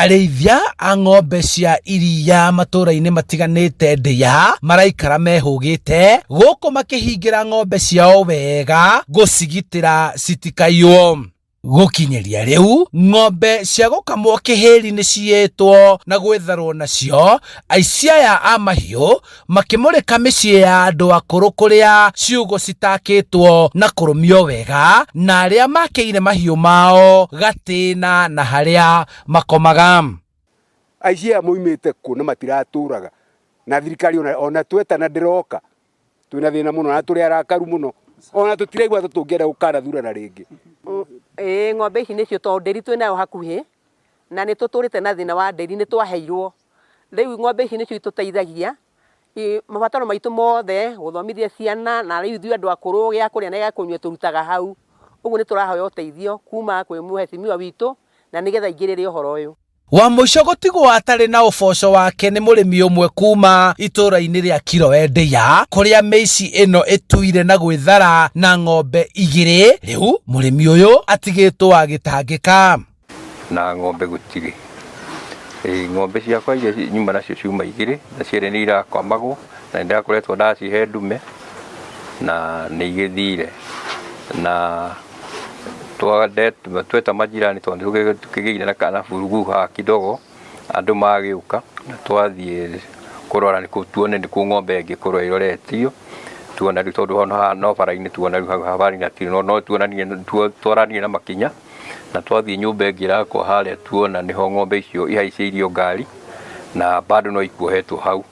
Arĩithia a ng'ombe cia iria matũra-inĩ matiganĩte Ndĩa maraikara mehũgĩte gũkũ makĩhingĩra ng'ombe ciao wega gũcigitĩra citikaiywo. Gũkinyĩria rĩu ng'ombe cia gũkamwo kĩhĩri nĩ ciyĩtwo na gwĩtharwo nacio, aici aya a mahiũ makĩmũrĩka mĩciĩ ya andũ akũrũ kũrĩa ciugũ citakĩtwo na kũrũmio wega na arĩa makĩire mahiũ mao gatĩna na harĩa makomaga. Aici aya moimĩte kũ na matiratũraga na thirikari ona twetana ndĩroka. Twĩna thĩna mũno na tũrĩ arakaru mũno ona tũtiraigua ta tũngĩenda gũkanathurana rĩngĩ. Ĩĩ ng'ombe ici nĩcio tondũ ndĩri twĩnayo hakuhĩ na nĩ tũtũrĩte na thĩna wa ndĩri nĩ twaheirwo. Rĩu ng'ombe ici nĩcio itũteithagia mabataro maitũ mothe, gũthomithia ciana na rĩu ithuĩ andũ akũrũ gĩa kũrĩa na gĩa kũnyua tũrutaga hau. Ũguo nĩ tũrahoya ũteithio kuma kwĩ mũhecimiwa witũ na nĩgetha aingĩrĩre ũhoro ũyũ. Wa mũico gũtigwo atarĩ na ũboco wake nĩ mũrĩmi ũmwe kuma itũra-inĩ rĩa Kiroe Ndĩa kũrĩa mĩici ĩno ĩtuire na gwĩthara na ng'ombe igĩrĩ. Rĩu mũrĩmi ũyũ atigĩtwo agĩtangĩka. Na ng'ombe gũtirĩ. Ĩĩ ng'ombe ciakwa iria nyuma nacio ciuma igĩrĩ, na cierĩ nĩ irakamagwo, na nĩ ndakoretwo ndacihe ndume, na nĩ igĩthire. Na tweta majirani tondũ nĩ tũkĩgĩire na kana vurugu haha kidogo, andũ magĩũka, na twathiĩ kũrora tuone nĩ kũ ng'ombe ĩngĩkorwo ĩroretio, tuona rĩu tondũ haha no bara-inĩ tuona rĩu hau bara-inĩ hatirĩ, no tuonanie twaranire na makinya. Na twathiĩ nyũmba ĩngĩ ĩrakwo harĩa tuona nĩho ng'ombe icio ihaicĩirio ngari na bado no ikuohetwo hau.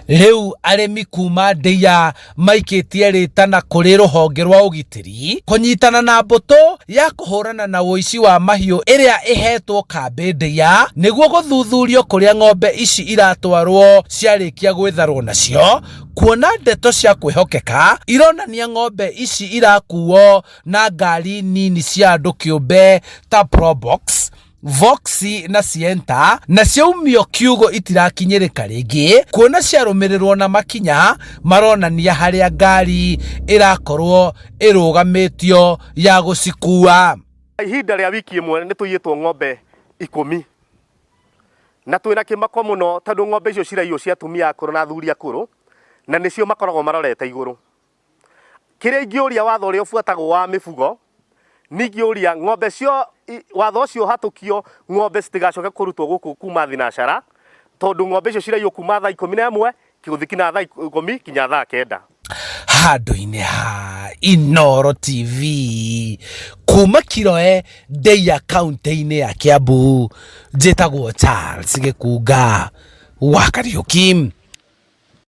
Rĩu arĩmi kuma Ndeiya maikĩtie rĩtana kũrĩ rũhonge rwa ũgitĩri kũnyitana na mbũtũ ya kũhũrana na ũici wa mahiũ ĩrĩa ĩhetwo kambĩ Ndeiya nĩguo gũthuthurio kũrĩa ng'ombe ici iratwarwo ciarĩkia gwĩtharwo nacio, kuona ndeto cia kwĩhokeka ironania ng'ombe ici irakuo na ngari nini cia andũ kĩũmbe ta Probox, Voxy na Sienta na ciaumio kiugo itirakinyĩrĩka rĩngĩ kuona ciarũmĩrĩrwo na makinya maronania harĩa ngari ĩrakorwo ĩrũgamĩtio ya gũcikua. Ihinda rĩa wiki ĩmwe nĩ tũiyĩtwo ng'ombe ikũmi na twĩna kĩmako mũno tondũ ng'ombe icio ciraiywo cia atumia akũrũ na athuri akũrũ na nĩcio makoragwo marorete igũrũ. Kĩrĩa ingĩũria watho ũrĩa ũbuatagwo wa mĩbugo, nĩ ingĩũria ng'ombe cio, watho ũcio ũhatũkio ng'ombe citigacoke kũrutwo gũkũ kuma thinacara, tondũ ng'ombe icio ciraiywo kuma thaa 11 gũthiĩ kinya thaa 10 kinya thaa 9. Handũ-inĩ ha Inooro TV kuma Kiroe Ndeia kaũntĩ-inĩ ya Kiambu, njĩtagwo Charles Gĩkunga wa Kariũki.